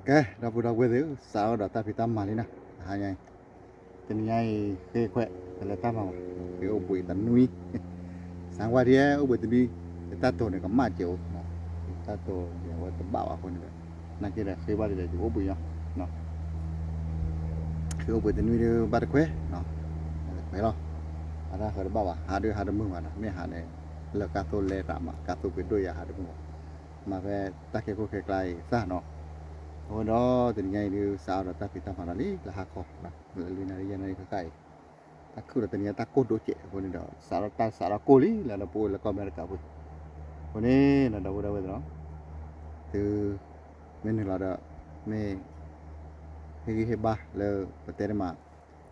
ကဲ ဒီပုၢ်ဒီဝဲၢ်သ့ၣ်ဧၢ, စးထီၣ်ဒီးတၢ်ဖံးတၢ်မၤလံနီၤ, တဟါညါအံၤ, တနံၤညါအံၤ ဃ့ခွဲး ပလဲၤတၢ်မၤဘၣ်, ဃ့အိၣ်ဘှံးတနွံ, စၣ်ကွၢ်ထံ အိၣ်ဘှံးတနွံ, တၢ်တိာ်န့ၣ် ကမၣ်စဲးအိၣ်, တၢ်တိာ်န့ၣ် အဝဲတဘၣ်ဘၣ်အဃိန့ၣ်ဒီး, နာ်က့ဒီးဃ့ဘၣ်ဒ်လဲၣ် ယအိၣ်ဘှံးညီ, ဃ့အိၣ်ဘှံးတနွံဒီးဘၣ်တခွဲး, တခွဲးလီၤ, အတၢ်ဃၢၤတဘၣ်ဘၣ်, ဟးဒုးဟးတမုာ်ဘၣ်နီၤ, မ့ၢ်ဟးန့ၣ်, လၢကါသိးလဲၤတၢ်မး ကါသိးက့ၤဒိၣ်ယၤဟးတမုာ်ဘၣ်, မ့ၢ်ဖဲတၢ်ခဲခိၣ်ခဲကျါအံၤသၣ်နီၤ, အဃိဒီးတနံၤညါအံၤဒုး စးထီၣ်ဒီးတၢ်ဖံးတၢ်မၤဒီးလံ လၢဟါခီ, လၢလွံၢ်နၣ်ရံၣ်ယဲၢ်နၣ်ရံၣ်ဃၣ်ဃၣ်အံၤ, တၢ်ခုၣ်ဒီးတနံၤညါတၢ်ကိၢ်ဒိၣ်စဲးအဃိန့ၣ်ဒီး စးထီၣ်တၢ်စးထီၣ်ကိၢ်လံ လၢလၢပအိၣ်လၢကီၢ်အမဲရကၤပူၤ, အဃိန့ၣ်ဒီး ဒီပုၢ်ဒီဝဲၢ်သ့ၣ်နီၤ, သု မ့ၢ်နုာ်လီၤဒီး, မ့ၢ် ဟ့ၣ်ဂံၢ်ဟ့ၣ်ဘါလၢပတဲတမး,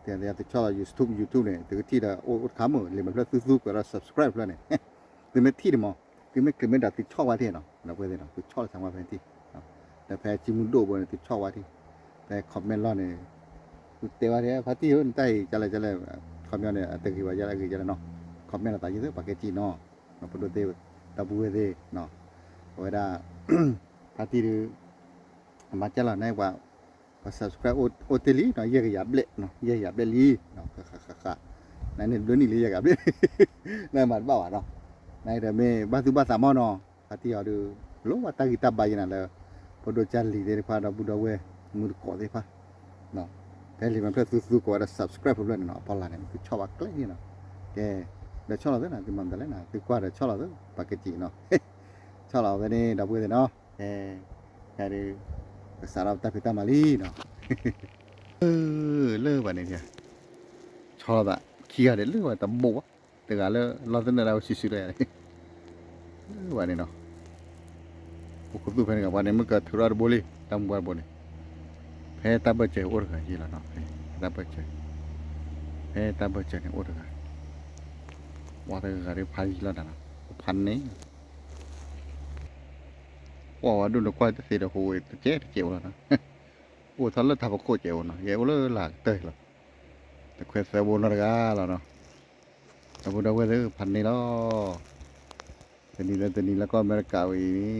သုဆီၣ်လီၤ YouTube YouTube န့ၣ် သုကထံၣ်ဒီးအိၣ်တခါမုၣ် လံာ်မဲာ်ဖျၢၣ်သူသူကွဲးဒီး subscribe ဖျၢၣ်န့ၣ်, သုမ့ၢ်ထံၣ်တမး, သုမ့ၢ်ကျံးမ့ၢ်ဒၣ်သုဆီၣ်ဝဲထံၣ်နီၤ, ဒီပုၢ်ဝဲၢ်သ့ၣ်နီၤ သုဆီၣ်လီၤစၣ်ဝဲဖဲထံၣ်, ဒီးဖဲစုမုၢ်ဒိၣ်ဘိန့ၣ် သုဆီၣ်ဝဲထံၣ်, ဖဲ comment လီၤန့ၣ်, သုတဲဝဲဒၣ် ဖါတံၢ်ဧၢ နတၢ်အံၤကလဲၣ်ကလဲၣ်, comment န့ၣ် အတဂ့ၤဘၣ်ယဲလၢအဂ့ၤယဲလၢနီၤ, comment လီၤသးယ့ၢ်သ့ၣ် ပှၤကဲကံၣ်နီၤ, ပဒိၣ်သ့ၣ်, ဒီပုၢ်ဝဲၢ်သ့ၣ်, အဝဲဒၣ် ဖါတံၢ်ဒုး, အမၤကၢ်လီၤန့ၣ်ပှၤ, ပှၤ subscribe အိၣ်တ့ၢ်လံနီၤ ယဲၢ်ကယၤဘျဲၣ်, ယဲၢ်ကယၤဘျဲၣ်လံ, နန့ၣ်ဘျၢနံၣ်လံယဲၢ်ကယၤဘျဲၣ်, နမၤတဘၣ်ဘၣ်နီၤ, နဒီးမ့ၢ်ဘၣ်သူၣ်ဘၣ်သးမီၢ်နီၤ, ဖါတံၢ်အီၤဒုး, လိၣ်ဘၣ်တၢ်ဂံၢ်တၢ်ဘါယဲနၤလၢ, ဖိဒိၣ်ကၢ်လံၤသ့ၣ်တဖၣ်ဒီပုၢ်ဒီဝဲၢ်, မုၢ်တကိးသ့ၣ်တဖၣ် ဖဲလံာ်မဲာ်ဖျၢၣ်သူသူကိးဝဲဒၣ် subscribe ဖျၢၣ်န့ၣ်နီၤ အဖီလာ်န့ၣ် သုဆီၣ်ဘၣ်ကျဲန့ၣ်နီၤ, ကဲ, ဒီးဆီၣ်လီၤသ့နီၤ သုမၤမတၤလဲၣ်နီၤ သုကွၢ်ဒီးဆီၣ်လီၤသ့ ပှၤကစံးနီၤ, ဆီၣ်လီၤဝဲန့ၣ် ဒီပုၢ်ဝဲၢ်သ့ၣ်နီၤ, ကဲ, ကဲဒုး, ကစးထီၣ်တၢ်ဖံးတၢ်မၤလံနီၤ, လၢဘၣ်န့ၣ်, ဆီၣ်လီၤသး, ခံဂၤဒဲးလၢဘၣ်တဘိးဘၣ်, တဂၤလၢလီၢ်သနၢၣ်ဒၣ်ဝဲစုာ်စုာ်လၢယၤန့ၣ် လၢဘၣ်န့ၣ်နီၤ, အိၣ်ခူသူၣ်ဖဲန့ၣ်ဂၤပှၤန့ၣ် မ့ၢ်ကထုးထီၣ်တဘိလံ တၢ်မူဘၣ်တဘိန့ၣ်, ဖဲတၢ်ဘၢၣ်စၢၤအိၣ်တဂၤယံၤလီၤနီၤ, ဖဲတၢ်ဘၢၣ်စၢၤ, ဖဲတၢ်ဘၢၣ်စၢၤန့ၣ်အိၣ်တဂၤ, ပှၤတဂၤဂၤဒုးဖးယံၤလီၤနၤနီၤ, ဖးန့ၣ် ကွၢ်ဝဲဒိၣ်န့ၣ်ကွၢ်တသ့ဒီးဟူးတကဲးတကဲးအိၣ်လီၤနီၤ, အိၣ်ထီၣ်လၢတၢ်ဖီခိၣ်ကဲးအိၣ်နီၤ ယဲအိၣ်လၢလၢကတၢၢ်လီၤ, တခွဲသၢဘိနီတဂၤလီၤနီၤ, ဒီပုၢ်ဒီဝဲၢ်သ့ၣ်ဧၢ ဖးန့ၣ်လီၤ, တနံၤလၢတနံၤလၢကီၢ်အမဲရကၤဝဲအံၤန့ၣ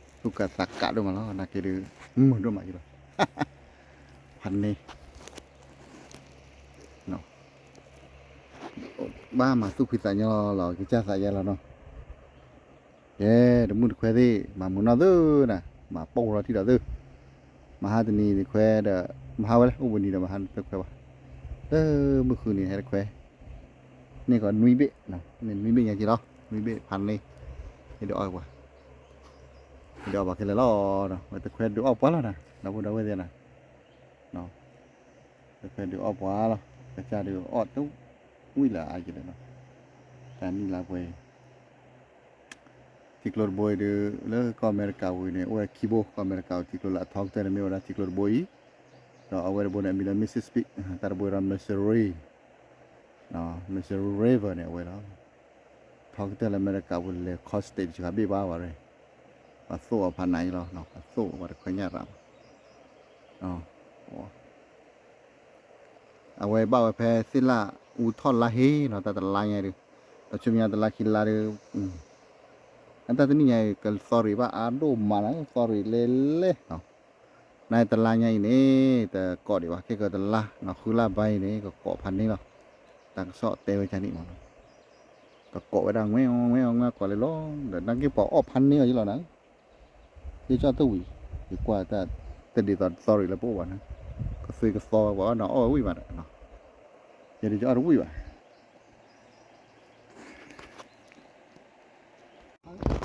်, သူၣ်ကးသးကးဒိၣ်မးလီၤ နာ်က့ဒုး, မုာ်ဒိၣ်မးယံၤလီၤ, ဖးန့ၣ် ဘၣ်မၤသူၣ်ဖှံသးညီလီၤ ကစၢ်သးယဲလီၤနီၤ, ကဲ, တမုၢ်တခွဲသ့ၣ် မၤမုာ်နီၢ်သုနၤ, မၤပိာ်လီၤထံဒီးသု, မဟါတနံၤတခွဲဒီး, မဟါဝဲလၢ အိၣ်ဘှံးနံၤဒီးမဟါတခွဲဘၣ်, လၢမုၢ်ဃုနံၤဟဲတခွဲ, န့ၢ်ကီးနွံဘ့ၣ်, န့ၢ်နွံဘ့ၣ်ညါက့လီၤ နွံဘ့ၣ်ဖးန့ၣ်, ယဒုးအီၣ်ပှၤ, ယဒုးအီၣ်ပှၤခဲလၢာ်လီၤ, ဝဲတခွဲဒုးအီၣ်ပှၤလီၤနၤ ဒီပုၢ်ဒီဝဲၢ်သ့ၣ်နၤ တခွဲဒုးအီၣ်ပှၤလီၤ, ကစၢ်ဒုးအီၣ်တဝံၣ်လၢအါကလဲၣ်နီၤ, တၢ်နံၣ်လါပှဲၤအံၤ, ထံကျိတဘိအံၤဒုး, လၢကီၢ်အမဲရကၤဝံၤန့ၣ် အိၣ်ဝဲခံဘိ ကီၢ်အမဲရကၤဝံၤထံကျိလၢအထီကတၢၢ်န့ၣ်မ့ၢ်ဝဲဒၣ်ထံကျိတဘိအံၤ, ဒီးအဝဲတဘိန့ၣ် အမံၤလၢ Mississippi, တၢ်တဘိဒီး Missouri, Missouri River န့ၣ် အဝဲလီၤ, ထီကတၢၢ်လၢအမဲရကၤဝံၤလဲၤ costate တစှၤဘ့ၣ်ဘၣ်ဝဲ, ပှၤသိၣ်အီၤဖးနးအံၤလီၤ ပှၤသိၣ်အီၤပှၤတခွဲညၣ်ရၣ်ဘၣ် အဝဲဘၣ်ဝဲဖဲသ့ၣ်လၣ်အူထီၣ်လါဟ့နီၤ တၢ်တလါညါဒုး, ဒီးဆူမဲာ်ညါတလါခံလါဒုး, အတၢ်တနံၣ်ညါအံၤ ကသီရံၣ်ဘၣ်အါဒိၣ်မးလၢ သီရံၣ်လဲၤလဲၤ, နတလါညါအံၤန့ၣ် တကိးဒံးဘၣ် ခဲကတလါနီၤ ဃုလါဘၣ်အံၤန့ၣ် ကကိးဖးန့ၣ်လီၤ, တၢ်ကစီၣ်တဲဝဲကန့ၣ်မးနီၤ, ကကိးဝဲဒၣ် ငွဲၣ်အီၤ ငွဲၣ်အီၤ ငွဲၣ်အီၤ ကိးလံလီၤ, ဒီးနာ်က့ပှၤအီၣ်ဖးန့ၣ်အီၤယံၤလီၤနၤ ယကၠီၣ်တဝံၤ, ယကွၢ်တၢ်တဒ်သိးသီရံၣ်လၢပအိၣ်ဘၣ်န့ၣ်, ကသွံကသီဝဲပှၤနီၤ အီၣ်ဝဲဝံၣ်မးဒီး, ယဒုးကၠီၣ်တဝံၤဘၣ်,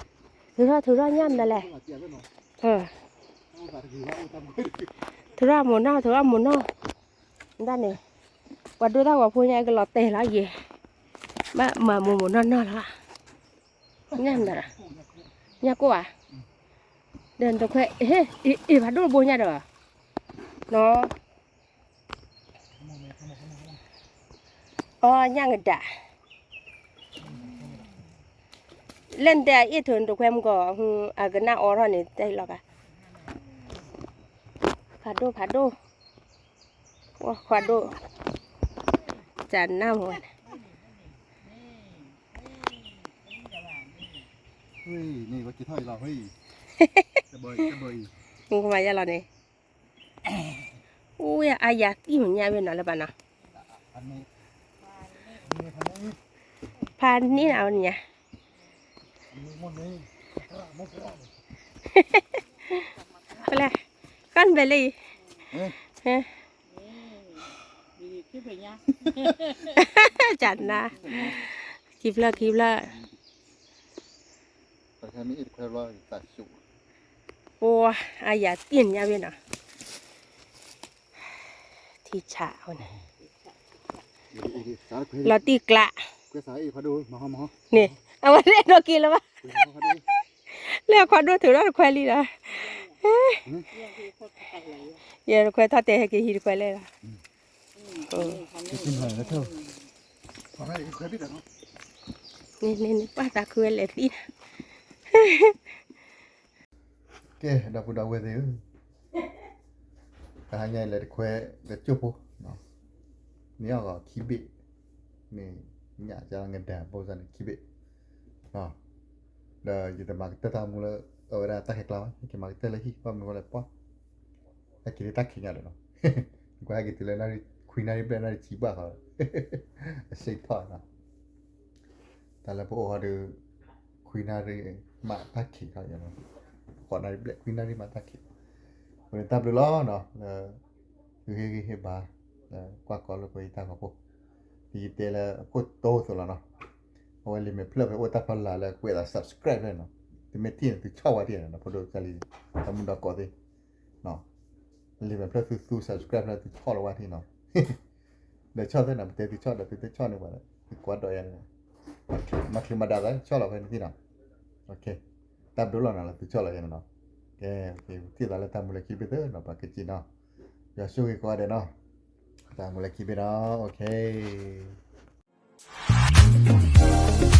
ထုးထီၣ်ထုးထီၣ်ညၣ်မနုၤလဲၣ်, ထုးထီၣ်အမိၢ်နီၢ် ထုးထီၣ်အမိၢ်နီၢ်, ဒၣ်န့ၣ်, ပှၤဒိၣ်တၢ်ဂီၤဖိညါကလီၤတဲာ်လီၤယဲ, ဘၣ်မၤမိၢ်မိၢ်နီၢ်နီၢ်လီၤ, ညၣ်မနုၤ, ညၣ်ကိၢ်ဧါ, ဒီးတခွဲ, အ့ၣ် ဖးဒိၣ်တဘိညါဒီး, နီၤ အီ ညၣ်ကဒး, လၢနတဲအ့ၣ်ထုးနတခွဲမုၢ်ကီး, အကနၣ်အီထီၣ်န့ၣ် တၢ်အံၤလီၤကါ, ဖးဒိၣ်ဖးဒိၣ်, ခွါဒိၣ်, တနၢ်မ့ၢ်ဝဲန့ၣ်, န့ၣ် ပက့ၤထီၣ်အံၤလီၤ, တဘီအံၤ, တဘီအံၤ မၤယါလီၤန့ၣ်, အိၣ်ယအါယၤသံၣ်မညါဝဲနီၤလၢၤဘၣ်နီၤ, ဖးန့ၢ်အီၤန့ၣ်ညါ, ဖဲလဲၣ်, ကီၢ်နဘဲလၢအံၤ, ကနၣ်, ခံဖျၢၣ်ခံဖျၢၣ် ပှၤအါယၤသံၣ်ညါဝဲနီၤ, ထံဆးအီၤန့ၣ်, လီၤတံၢ်ကျး, န့ၣ်, အဝဲဒၣ်နီၢ်က့ၤလၢၤဘၣ်, လၢအခီဒိၣ်ထုးထီၣ်တခွဲလံဒီး, ယတခွဲထီၣ်တဲဟဲက့ၤဟံးတခွဲလဲၣ်လီၤ, န့ၣ်န့ၣ်န့ၣ် ပၢ်သးခုဝဲလဲၤသံၣ်နၤ ကဲ ဒီပုၢ်ဒီဝဲၢ်သ့ၣ်ဧၢ, တဟါညါအံၤလဲၤတခွဲကၠိၣ်ဖိ, န့ၢ်အီၣ်ဂီၤခံဘ့ၣ်, န့ၣ်ညၣ်ကနဒါဘိစၢ်န့ၣ်ခံဘ့ၣ်, ဒီးယတမၤကတၢၢ်တၢ်မူလၢ အဝဲဒၣ်တၢ်ခဲကျါဘၣ်, ယကမၤကတၢၢ်လၢဟံၣ် ဘၣ်မနုၤဃိလဲၣ်ပှၢ်, ဟဲက့ၤလၢတၢ်ခံးညါဒီးနီၤ, ကွၢ်ဟဲက့ၤတုၤလၢနၣ်ရံၣ်ခွံ နၣ်ရံၣ်ဘျဲၣ် နၣ်ရံၣ်ဆံဘၣ်ဃီ, အစ့ၣ်ထီၣ်နီၤ တၢ်လၢပအိၣ်ဟီဒီး ခွံနၣ်ရံၣ်မးတၢ်ခံးခါ, ဃိးနၣ်ရံၣ်ဘျဲၣ် ခွံနၣ်ရံၣ်မးတၢ်ခံး, အဃိန့ၣ်တၢ်ဘျုးလီၤနီၤ လၢ သုဟ့ၣ်ဂံၢ်ဟ့ၣ်ဘါ လၢကွၢ်ကီလၢပယတၢ်ဖီခိၣ်, ဒ်ယတဲလၢအခိၣ်တီသိးလီၤနီၤ, အဝဲလံာ်မဲာ်ဖျၢၣ်ဖဲအိၣ်တၢ်ဖီလာ်လၢကွဲးအသး subscribe ဖဲန့ၣ်နီၤ, သုမ့ၢ်ထံၣ်န့ၣ် သုဆီၣ်ဝဲဒၣ်န့ၣ်နီၤ ဖိဒိၣ်ကၢ်လံ, တၢ်မူဒီးကိးသ့ၣ် လံာ်မဲာ်ဖျၢၣ်သုသူ subscribe ဖဲသုဆီၣ်လီၤဝဲထံၣ်နီၤ, ဒီးဆီၣ်သ့ၣ်နီၤ ပတဲသုဆီၣ်ဒီးသုတဆီၣ်န့ၣ်ဘၣ်ဒီး သုကွၢ်ဒီးယၤန့ၣ်, မၤချံမၤဒါသးဆီၣ်လီၤဖဲန့ၣ်ထံၣ်နီၤ, တၢ်ဘျုးလီၤနီၤလၢသုဆီၣ်လီၤယၤန့ၣ်နီၤ, ကဲ ထံၣ်သးလၢတၢ်မူလၢခံတဘ့ၣ်သ့နီၤ ပှၤကက့ၤနီၤ, ယွၤဆိၣ်ဂ့ၤကိးဂၤဒဲးနီၤ, တၢ်မူလၢခံဘ့ၣ်နီၤ, အိၣ်ခ့